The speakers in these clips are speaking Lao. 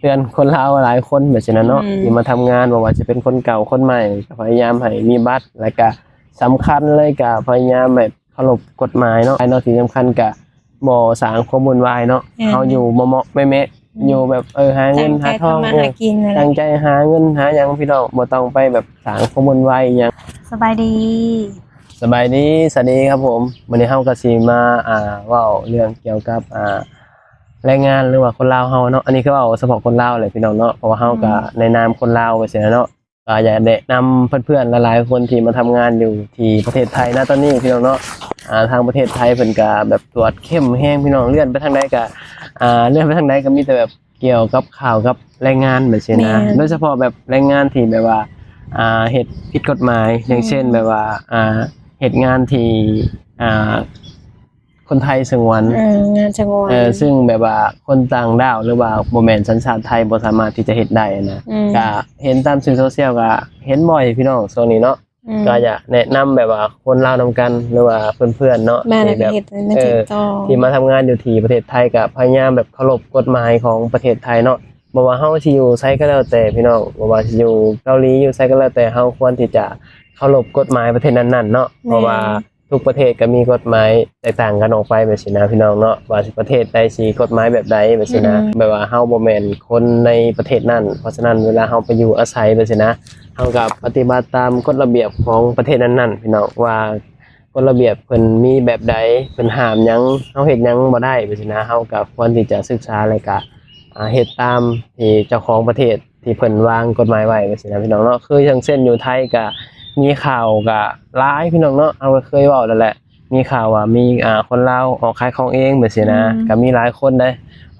ເຕືອນຄົນລາວຫຼາຍຄົນແບບຊີ້ນະເນາະ ອືມ ທີ່ມາທຳງານ ບໍ່ວ່າຈະເປັນຄົນເກົ່າຄົນໃໝ່ ກໍພະຍາຍາມໃຫ້ມີບັດ ແລ້ວກະສຳຄັນເລີຍ ກໍພະຍາຍາມແບບເຄົາລົບກົດໝາຍເນາະ ແລະທີ່ສຳຄັນກະບໍ່ສ້າງຄວາມວຸ່ນວາຍເນາະ ແມ່ນ ເຮົາຢູ່ເໝາະໆແມະໆ ອືມ ຢູ່ແບບ ເອີ ຫາເງິນຫາທອງ ຕັ້ງໃຈທຳມາຫາກິນ ເອີ ນັ້ນແຫຼະ ຕັ້ງໃຈຫາເງິນຫາຫຍັງ ພີ່ນ້ອງ ບໍ່ຕ້ອງໄປແບບສ້າງຄວາມວຸ່ນວາຍອີ່ຫຍັງ. ສະບາຍດີ ສະບາຍດີ ສະຫວັດດີຄັບຜົມ. ມື້ນີ້ເຮົາກໍຊິມາ ອ່າ ເວົ້າເລື່ອງກ່ຽວກັບ ອ່າ ແຮງງານ ຫຼືວ່າຄົນລາວເຮົາເນາະ ອັນນີ້ຄືເວົ້າສະເພາະຄົນລາວແຫຼະພີ່ນ້ອງເນາະ ເພາະວ່າເຮົາກໍ ອືມ ໃນນາມຄົນລາວໄປຊີ້ນະເນາະ ກໍຢາກແນະນຳເພື່ອນໆຫຼາຍໆຄົນທີ່ມາທຳງານຢູ່ທີ່ປະເທດໄທນະຕອນນີ້ພີ່ນ້ອງເນາະ. ອ່າ ທາງປະເທດໄທເພິ່ນກໍແບບກວດເຂັ້ມແຮງພີ່ນ້ອງ ເລື່ອນໄປທາງໃດກໍ ອ່າ ເລື່ອນໄປທາງໃດກໍມີແຕ່ແບບກ່ຽວກັບຂ່າວກັບແຮງງານແບບຊີ້ນະ ແມ່ນ ໂດຍສະເພາະແບບແຮງງານທີ່ແບບວ່າ ອ່າ ເຮັດຜິດກົດໝາຍ ຢ່າງເຊັ່ນ ອືມ ແບບວ່າ ອ່າ ເຮັດງານທີ່ ອ່າ ຄົນໄທສະຫງວນ ເອີ ງານສະຫງວນ ເອີ ຊຶ່ງແບບວ່າຄົນຕ່າງດ້າວ ຫຼືວ່າບໍ່ແມ່ນສັນຊາດໄທ ບໍ່ສາມາດທີ່ຈະເຮັດໄດ້ນະ ອືມ ກະເຫັນຕາມສື່ໂຊຊຽວ ກະເຫັນບ່ອຍພີ່ນ້ອງຊ່ວງນີ້ເນາະ ອືມ ກະຢາກແນະນຳແບບວ່າຄົນລາວນຳກັນ ຫຼືວ່າເພື່ອນໆເນາະ ທີ່ແບບ ເອີ ທີ່ມາທຳງານຢູ່ທີ່ປະເທດໄທ ກະພະຍາຍາມແບບເຄົາລົບກົດໝາຍຂອງປະເທດໄທເນາະ ບໍ່ວ່າເຮົາຊິຢູ່ໃສກໍແລ້ວແຕ່ພີ່ນ້ອງ ບໍ່ວ່າຊິຢູ່ເກົາຫຼີ ຢູ່ໃສກໍແລ້ວແຕ່ ເຮົາຄວນທີ່ຈະເຄົາລົບກົດໝາຍປະເທດນັ້ນໆເນາະ ແມ່ນ ເພາະວ່າ ທຸກປະເທດກໍມີກົດໝາຍແຕກຕ່າງກັນອອກໄປແບບຊີ້ນະພີ່ນ້ອງເນາະ ວ່າຊິປະເທດໃດຊິກົດໝາຍແບບໃດແບບຊີ້ນະ ອືມ ແບບວ່າເຮົາບໍ່ແມ່ນຄົນໃນປະເທດນັ້ນ ເພາະສະນັ້ນເວລາເຮົາໄປຢູ່ອາໄສແບບຊີ້ນະ ເຮົາກໍປະຕິບັດຕາມກົດລະບຽບຂອງປະເທດນັ້ນໆ ພີ່ນ້ອງ ວ່າກົດລະບຽບເພິ່ນມີແບບໃດ ເພິ່ນຫ້າມຫຍັງ ເຮົາເຮັດຫຍັງບໍ່ໄດ້ແບບຊີ້ນະ ເຮົາກໍຄວນທີ່ຈະສຶກສາ ແລ້ວກໍ ອ່າ ເຮັດຕາມທີ່ເຈົ້າຂອງປະເທດ ທີ່ເພິ່ນວາງກົດໝາຍໄວ້ຈັ່ງຊີ້ນະພີ່ນ້ອງເນາະ ຄືຢ່າງເຊັ່ນຢູ່ໄທກະມີຂ່າວກະຫຼາຍພີ່ນ້ອງເນາະ ເຮົາກໍເຄີຍເວົ້າແລ້ວແຫຼະ ມີຂ່າວວ່າມີ ອ່າ ຄົນລາວອອກຂາຍຂອງເອງແບບຊີ້ນະ ອືມ ກະມີຫຼາຍຄົນເດ້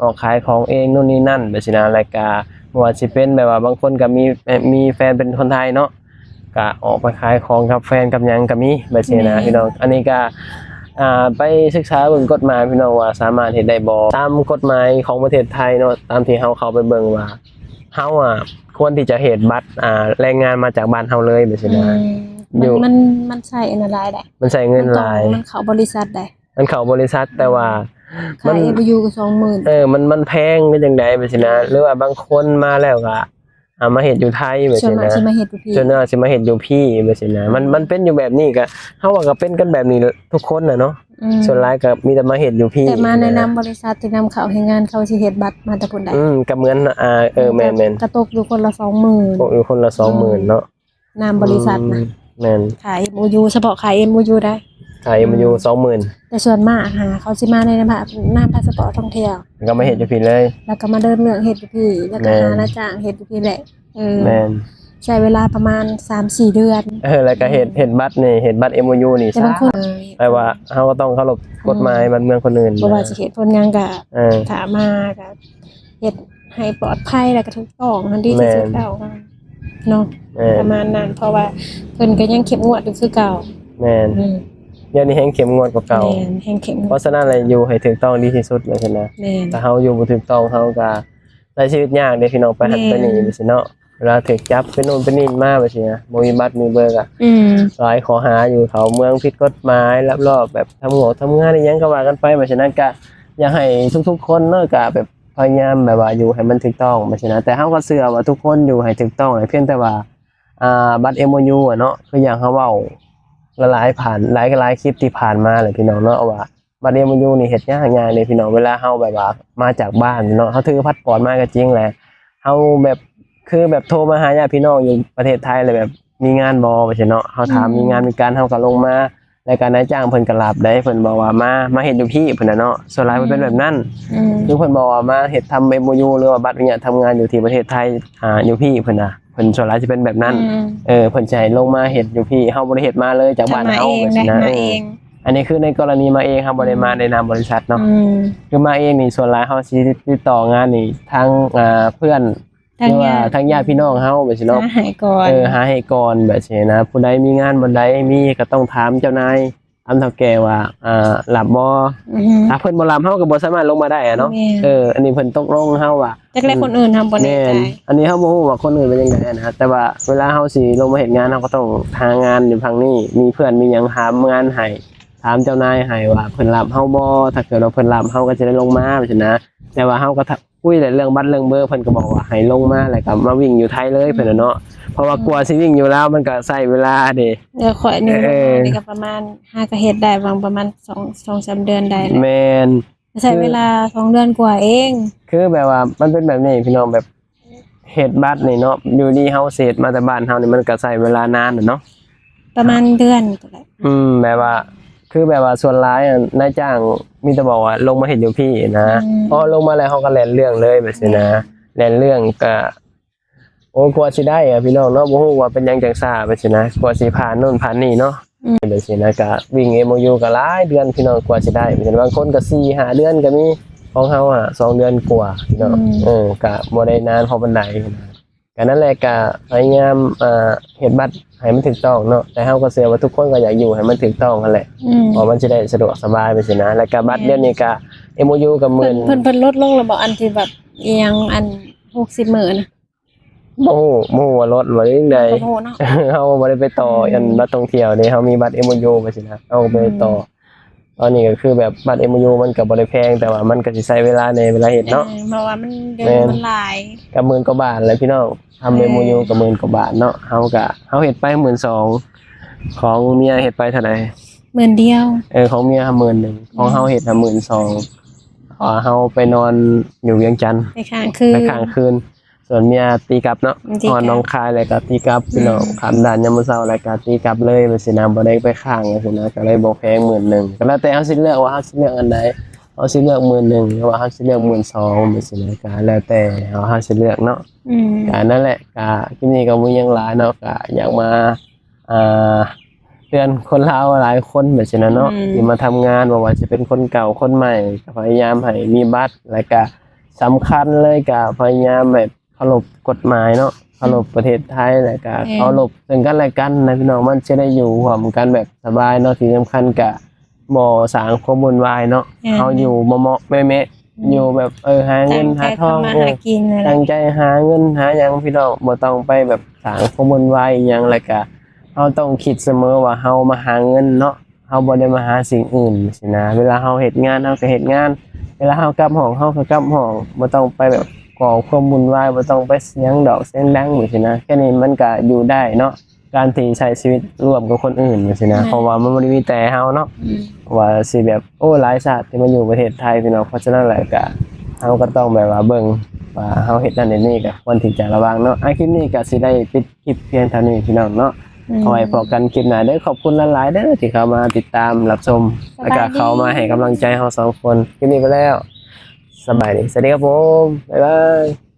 ອອກຂາຍຂອງເອງໂນ່ນນີ້ນັ້ນແບບຊີ້ນະ ແລ້ວກະບໍ່ວ່າຊິເປັນແບບວ່າບາງຄົນກະມີ ເອີ ມີແຟນເປັນຄົນໄທເນາະ ກະອອກໄປຂາຍຂອງກັບແຟນກັບຫຍັງກະມີແບບຊີ້ນະ ແມ່ນ ພີ່ນ້ອງ ອັນນີ້ກະ ອ່າ ໄປສຶກສາເບິ່ງກົດໝາຍພີ່ນ້ອງວ່າສາມາດເຮັດໄດ້ບໍ່ ຕາມກົດໝາຍຂອງປະເທດໄທເນາະ ຕາມທີ່ເຮົາເຂົ້າໄປເບິ່ງວ່າ ເຮົາອະຄວນທີ່ຈະເຮັດບັດ ອ່າ ແຮງງານມາຈາກບ້ານເຮົາເລີຍແບບຊີ້ນະ ອືມ ມັນ ຢູ່ ມັນ ມັນໃຊ້ອັນນັ້ນຫຼາຍໃດ໋ ມັນໃຊ້ເງິນຫຼາຍ ມັນເຂົ້າບໍລິສັດໃດ໋ ມັນເຂົ້າບໍລິສັດ ອືມ ແຕ່ວ່າ ຄ່າ ມັນ ເອັມໂອຢູກໍສອງໝື່ນ ເອີ ມັນ ມັນແພງກໍຈັ່ງໃດແບບຊີ້ນະ ຫຼືວ່າບາງຄົນມາແລ້ວກໍ ອ່າ ມາເຮັດຢູ່ໄທແບບຊີ້ນະ ສ່ວນມາກຊິມາເຮັດຢູ່ພີ້ ສ່ວນມາກຊິມາເຮັດຢູ່ພີ້ແບບຊີ້ນະ ອືມ ມັນ ມັນເປັນຢູ່ແບບນີ້ກໍ ເຮົາວ່າກໍເປັນກັນແບບນີ້ແຫຼະທຸກຄົນນະເນາະ ອືມ ສ່ວນຫຼາຍກໍມີແຕ່ມາເຮັດຢູ່ພີ້ ແຕ່ມາໃນນາມບໍລິສັດທີ່ນຳເຂົ້າແຮງງານ ເຂົາຊິເຮັດບັດມາແຕ່ພຸ້ນໃດ໋ ອືມ ກໍເໝືອນ ອ່າ ເອີ ແມ່ນໆ ກະຕົກຢູ່ຄົນລະສອງໝື່ນ ຕົກຢູ່ຄົນລະສອງໝື່ນເນາະ ອືມ ນາມບໍລິສັດນະ ອືມ ແມ່ນ ຄ່າເອັມໂອຢູ ສະເພາະຄ່າເອັມໂອຢູໄດ໋ ຄ່າເອັມໂອຢູ ອືມ ສອງໝື່ນ ແຕ່ສ່ວນມາກຫາເຂົາຊິມາໃນນາມ ນາມພາສະປອດທ່ອງທ່ຽວ ແລ້ວກໍມາເຮັດຢູ່ພີ້ເລີຍ ແລ້ວກໍມາເດີນເລື່ອງເຮັດຢູ່ພີ້ ແລ້ວກໍ ແມ່ນ ຫານາຈ້າງເຮັດຢູ່ພີ້ແຫຼະ ເອີ ແມ່ນ ໃຊ້ເວລາປະມານສາມສີ່ເດືອນ ເອີ ແລ້ວກໍເຮັດ ອືມ ເຮັດບັດນີ້ ເຮັດບັດເອັມໂອຢູນີ້ ແຕ່ບາງຄົນ ແຕ່ວ່າເຮົາກໍຕ້ອງເຄົາລົບກົດໝາຍ ອືມ ບ້ານເມືອງຄົນອື່ນ ບໍ່ວ່າຊິເຮັດຜົນຫຍັງກໍ ເອີ ຖ້າມາກໍເຮັດໃຫ້ປອດໄພ ແລ້ວກໍຖືກຕ້ອງຫັ້ນດີທີ່ສຸດແລ້ວ ແມ່ນ ເນາະ ແມ່ນ ປະມານນັ້ນ ເພາະວ່າເພິ່ນກໍຍັງເຂັ້ມງວດຢູ່ຄືເກົ່າ ແມ່ນ ອືມ ດຽວນີ້ແຮງເຂັ້ມງວດກວ່າເກົ່າ ແມ່ນ ແຮງເຂັ້ມງວດ ເພາະສະນັ້ນແຫຼະ ຢູ່ໃຫ້ຖືກຕ້ອງດີທີ່ສຸດ ວ່າຊັ້ນນະ ແມ່ນ ຖ້າເຮົາຢູ່ບໍ່ຖືກຕ້ອງ ເຮົາກໍ ໃຊ້ຊີວິດຍາກເດ້ພີ່ນ້ອງ ໄປຫັ້ນ ແມ່ນ ໄປນີ້ ແບບຊີ້ເນາະ ເວລາຖືກຈັບເປັນໂນ່ນເປັນນີ້ມາ ແບບຊີ້ນະ ບໍ່ມີບັດມີເບີກະ ອືມ ຫຼາຍຂໍ້ຫາຢູ່ ເຂົ້າເມືອງຜິດກົດໝາຍ ລັກລອບແບບທຳງອກທຳງານອີ່ຫຍັງກໍວ່າກັນໄປ ແບບຊີ້ນະ ກະຢາກໃຫ້ທຸກໆຄົນເນາະ ກະແບບພະຍາຍາມແບບວ່າຢູ່ໃຫ້ມັນຖືກຕ້ອງ ແບບຊີ້ນະ ແຕ່ເຮົາກໍເຊື່ອວ່າທຸກຄົນຢູ່ໃຫ້ຖືກຕ້ອງ ພຽງແຕ່ວ່າ ອ່າ ບັດເອັມໂອຢູອະເນາະ ຄືຢ່າງເຮົາເວົ້າຫຼາຍໆ ຜ່ານ ຫຼາຍໆຄລິບທີ່ຜ່ານມາແຫຼະພີ່ນ້ອງເນາະ ວ່າ ບັດເອັມໂອຢູນີ້ເຮັດຍາກໆເດ້ພີ່ນ້ອງ ເວລາເຮົາແບບວ່າມາຈາກບ້ານເນາະ ເຮົາຖືພາສປອດມາກໍຈິງແຫຼະ ເຮົາແບບ ຄືແບບໂທມາຫາຍາດພີ່ນ້ອງຢູ່ປະເທດໄທ ແລ້ວແບບມີງານບໍ່ ວ່າຊັ້ນເນາະ ເຮົາຖາມ ອືມ ມີງານມີການ ເຮົາກໍລົງມາ ແລ້ວກໍນາຍຈ້າງເພິ່ນກໍຮັບໄດ້ ເພິ່ນບອກວ່າ ມາ ມາເຮັດຢູ່ພີ້ ເພິ່ນນະເນາະ ສ່ວນຫຼາຍ ອືມ ມັນເປັນແບບນັ້ນ ອືມ ຄືເພິ່ນບອກວ່າມາເຮັດທຳເອັມໂອຢູ ຫຼືວ່າບັດອະນຸຍາດທຳງານຢູ່ທີ່ປະເທດໄທ ອ່າ ຢູ່ພີ້ ເພິ່ນນະ ເພິ່ນສ່ວນຫຼາຍຊິເປັນແບບນັ້ນ ອືມ ເອີ ເພິ່ນຊິໃຫ້ລົງມາເຮັດຢູ່ພີ້ ເຮົາບໍ່ໄດ້ເຮັດມາເລີຍຈາກບ້ານເຮົາ ມາເອງ ແບບຊີ້ນະ ມາເອງ ເອີ ອັນນີ້ຄືໃນກໍລະນີມາເອງ ເຮົາບໍ່ໄດ້ມາ ອືມ ໃນນາມບໍລິສັດເນາະ ອືມ ຄືມາເອງນີ້ ສ່ວນຫຼາຍເຮົາຊິຕິດຕໍ່ງານນີ້ ທາງ ອ່າ ເພື່ອນ ທາງ ຫຼືວ່າ ຍາດ ທາງຍາດພີ່ນ້ອງເຮົາ ແບບຊີ້ເນາະ ຫາໃຫ້ກ່ອນ ເອີ ຫາໃຫ້ກ່ອນ ແບບຊີ້ນະ ຜູ້ໃດມີງານບ່ອນໃດມີ ກໍຕ້ອງຖາມເຈົ້ານາຍ ຖາມເຖົ້າແກ່ວ່າ ອ່າ ຮັບບໍ່ ອືຮຶ ຖ້າເພິ່ນບໍ່ຮັບ ເຮົາກໍບໍ່ສາມາດລົງມາໄດ້ອະເນາະ ແມ່ນ ເອີ ອັນນີ້ເພິ່ນຕົກລົງເຮົາວ່າ ຈັກແລະ ອືມ ຄົນອື່ນເຮົາບໍ່ແນ່ໃຈ ແມ່ນ ອັນນີ້ເຮົາບໍ່ຮູ້ວ່າຄົນອື່ນເປັນຈັ່ງໃດນະ ແຕ່ວ່າເວລາເຮົາຊິລົງມາເຮັດງານ ເຮົາກໍຕ້ອງຫາງານຢູ່ທາງນີ້ ມີເພື່ອນມີຫຍັງຖາມງານໃຫ້ ຖາມເຈົ້ານາຍໃຫ້ວ່າເພິ່ນຮັບເຮົາບໍ່ ຖ້າເກີດວ່າເພິ່ນຮັບ ເຮົາກໍຈະໄດ້ລົງມາ ແບບຊີ້ນະ ແຕ່ວ່າເຮົາກໍ ຖ້າ ຄຸຍແຫຼະ ເລື່ອງບັດເລື່ອງເບີ ເພິ່ນກໍບອກວ່າໃຫ້ລົງມາ ແລ້ວກໍມາວິ່ງຢູ່ໄທເລີຍ ອືມ ເພິ່ນນະເນາະ. ເພາະວ່າ ອືມ ກວ່າຊິວິ່ງຢູ່ລາວ ມັນກໍໃຊ້ເວລາເດ້. ແລ້ວຂ້ອຍນີ້ ເອີ ປະມານ ຫາກໍເຮັດໄດ້ຫວ່າງປະມານສອງ ສອງສາມເດືອນໄດ້ແຫຼະ. ແມ່ນ. ໃຊ້ເວລາ ຄື ສອງເດືອນກວ່າເອງ. ຄືແບບວ່າມັນເປັນແບບນີ້ພີ່ນ້ອງ ແບບເຮັດບັດນີ້ເນາະ ຢູ່ດີເຮົາເສດມາແຕ່ບ້ານເຮົານີ້ ມັນກໍໃຊ້ເວລານານນະເນາະ ປະມານເດືອນກໍໄດ້. ອືມ ແບບວ່າ ຄືແບບວ່າສ່ວນຫຼາຍອະ ນາຍຈ້າງມີແຕ່ບອກວ່າລົງມາເຮັດຢູ່ພີ້ນະ. ອືມ ພໍລົງມາແລ້ວເຮົາກໍແລ່ນເລື່ອງເລີຍ ແບບຊີ້ນະ. ແມ່ນ. ແລ່ນເລື່ອງກໍ ໂອ້ ກວ່າຊິໄດ້ອະ ພີ່ນ້ອງເນາະ ບໍ່ຮູ້ວ່າເປັນຫຍັງຈັ່ງຊ້າ ແບບຊີ້ນະ ກວ່າຊິຜ່ານໂນ້ນຜ່ານນີ້ເນາະ. ອືມ ແບບຊີ້ນະ ກະວິ່ງ ເອັມໂອຢູ ກະຫຼາຍເດືອນພີ່ນ້ອງ ກວ່າຊິໄດ້ ບາງຄົນກະສີ່ຫ້າເດືອນກະມີ ຂອງເຮົາອະສອງເດືອນກວ່າພີ່ນ້ອງ. ອືມ ເອີ ກະບໍ່ໄດ້ນານພໍປານໃດ. ກະນັ້ນແຫຼະ ກະພະຍາຍາມ ເອີ ເຮັດບັດໃຫ້ມັນຖືກຕ້ອງເນາະ ແຕ່ເຮົາກໍເຊື່ອວ່າທຸກຄົນກໍຢາກຢູ່ໃຫ້ມັນຖືກຕ້ອງຫັ້ນແຫຼະ. ອືມ ເພາະມັນຊິໄດ້ສະດວກສະບາຍ ແບບຊີ້ນະ. ແລ້ວກະບັດ ແມ່ນ ດຽວນີ້ກະ ເອັມໂອຢູ ກະໝື່ນ ເພິ່ນ ເພິ່ນ ເພິ່ນລົດລົງແລ້ວບໍ່ ອັນທີ່ແບບອີ່ຫຍັງ ອັນ ຫົກສິບມື້ນະ? ບໍ່ຮູ້ ບໍ່ຮູ້ວ່າລົດບໍ່ ຫຼືຈັ່ງໃດ ບໍ່ຮູ້ເນາະ. ເຮົາບໍ່ໄດ້ໄປຕໍ່ ອືມ ອັນບັດທ່ອງທ່ຽວເດ້ ເຮົາມີບັດ ເອັມໂອຢູ ໄປຊີ້ນະ ເຮົາກໍບໍ່ໄດ້ຕໍ່. ອືມ ຕອນນີ້ກໍຄືແບບບັດ ເອັມໂອຢູ ມັນກໍບໍ່ໄດ້ແພງ ແຕ່ວ່າມັນກໍຊິໃຊ້ເວລາແດ່ເວລາເຮັດເນາະ. ເອີ ເພາະວ່າມັນເດືອນ ແມ່ນ ມັນຫຼາຍ ກໍໝື່ນກວ່າບາດແຫຼະພີ່ນ້ອງ. ທຳ ເອີ ເອັມໂອຢູ ກໍໝື່ນກວ່າບາດເນາະ. ເຮົາກໍ ເຮົາເຮັດໄປໝື່ນສອງ ຂອງເມຍເຮັດໄປເທົ່າໃດ? ໝື່ນດຽວ. ເອີ ຂອງເມຍຫາໝື່ນໜຶ່ງ ຂອງເຮົາເຮັດຫາໝື່ນສອງ ເພາະວ່າເຮົາໄປນອນຢູ່ວຽງຈັນ ໄປຄ້າງຄືນ ໄປຄ້າງຄືນ. ສ່ວນເມຍຕີກັບເນາະ ຮອດໜອງຄາຍແລ້ວກໍຕີກັບ ພີ່ນ້ອງ. ອືມ ຂ້າມດ່ານຍາມມື້ເຊົ້າແລ້ວກໍຕີກັບເລີຍ ແບບຊີ້ນະ ບໍ່ໄດ້ໄປຄ້າງ ຈັ່ງຊີ້ນະ ກໍເລີຍບໍ່ແພງ ໝື່ນໜຶ່ງ. ກໍແລ້ວແຕ່ເຮົາຊິເລືອກວ່າເຮົາຊິເລືອກອັນໃດ ເຮົາຊິເລືອກໝື່ນໜຶ່ງ ຫຼືວ່າເຮົາຊິເລືອກໝື່ນສອງ ແບບຊີ້ນະ ກໍແລ້ວແຕ່ເຮົາ ເຮົາຊິເລືອກເນາະ. ອືມ ກໍນັ້ນແຫຼະ ກໍຄລິບນີ້ກໍບໍ່ມີຫຍັງຫຼາຍເນາະ ກໍຢາກມາ ອ່າ ເຕືອນຄົນລາວຫຼາຍຄົນ ແບບຊີ້ນະເນາະ ອືມ ທີ່ມາທຳງານ ບໍ່ວ່າຊິເປັນຄົນເກົ່າຄົນໃໝ່ ກໍພະຍາຍາມໃຫ້ມີບັດ ແລ້ວກໍສຳຄັນເລີຍ ກໍພະຍາຍາມແບບເຄົາລົບກົດໝາຍເນາະ ເຄົາລົບປະເທດໄທ ແລ້ວກໍ ແມ່ນ ເຄົາລົບເຊິ່ງກັນແລະກັນນະພີ່ນ້ອງ. ມັນຈະໄດ້ຢູ່ຮ່ວມກັນແບບສະບາຍເນາະ. ທີ່ສຳຄັນກໍບໍ່ສ້າງຄວາມວຸ້ນວາຍເນາະ ແມ່ນ ເຮົາຢູ່ເໝາະໆແມະໆ ອືມ ຢູ່ແບບ ເອີ ຫາເງິນຫາທອງ ຕັ້ງໃຈທຳມາຫາກິນ ເອີ ນັ້ນແຫຼະ ຕັ້ງໃຈຫາເງິນຫາຫຍັງພີ່ນ້ອງ ບໍ່ຕ້ອງໄປແບບສ້າງຄວາມວຸ້ນວາຍອີ່ຫຍັງ. ແລ້ວກະເຮົາຕ້ອງຄິດສະເໝີວ່າເຮົາມາຫາເງິນເນາະ ເຮົາບໍ່ໄດ້ມາຫາສິ່ງອື່ນຊີ້ນະ. ເວລາເຮົາເຮັດງານ ເຮົາກະເຮັດງານ ເວລາເຮົາກັບຫ້ອງ ເຮົາກະກັບຫ້ອງ ບໍ່ຕ້ອງໄປແບບກໍ່ຄວາມວຸ້ນວາຍ ບໍ່ຕ້ອງໄປສຽງດອກສຽງດັງຊີ້ນະ. ແຄ່ນີ້ມັນກະຢູ່ໄດ້ເນາະ ການທີ່ໃຊ້ຊີວິດຮ່ວມກັບຄົນອື່ນຊີ້ນະ ແມ່ນ ເພາະວ່າມັນບໍ່ໄດ້ມີແຕ່ເຮົາເນາະ ອືມ ວ່າຊິແບບ ໂອ້ ຫຼາຍຊາດທີ່ມາຢູ່ປະເທດໄທພີ່ນ້ອງ. ເພາະສະນັ້ນແຫຼະ ກະເຮົາກໍຕ້ອງແບບວ່າເບິ່ງວ່າເຮົາເຮັດນັ້ນເຮັດນີ້ ກໍຄວນທີ່ຈະລະວັງເນາະ. ອ່າ ຄລິບນີ້ກໍຊິໄດ້ປິດຄລິບພຽງເທົ່ານີ້ພີ່ນ້ອງເນາະ ອືມ ເອົາໄວ້ພໍ້ກັນຄລິບໜ້າເດີ້. ຂອບຄຸນຫຼາຍໆເດີ້ ທີ່ເຂົ້າມາຕິດຕາມຮັບຊົມ ແລ້ວກໍເຂົ້າມາໃຫ້ກຳລັງໃຈເຮົາສອງຄົນ. ຄລິບນີ້ໄປແລ້ວ ສະບາຍດີ ສະຫວັດດີຄັບຜົມ ບາຍບາຍ.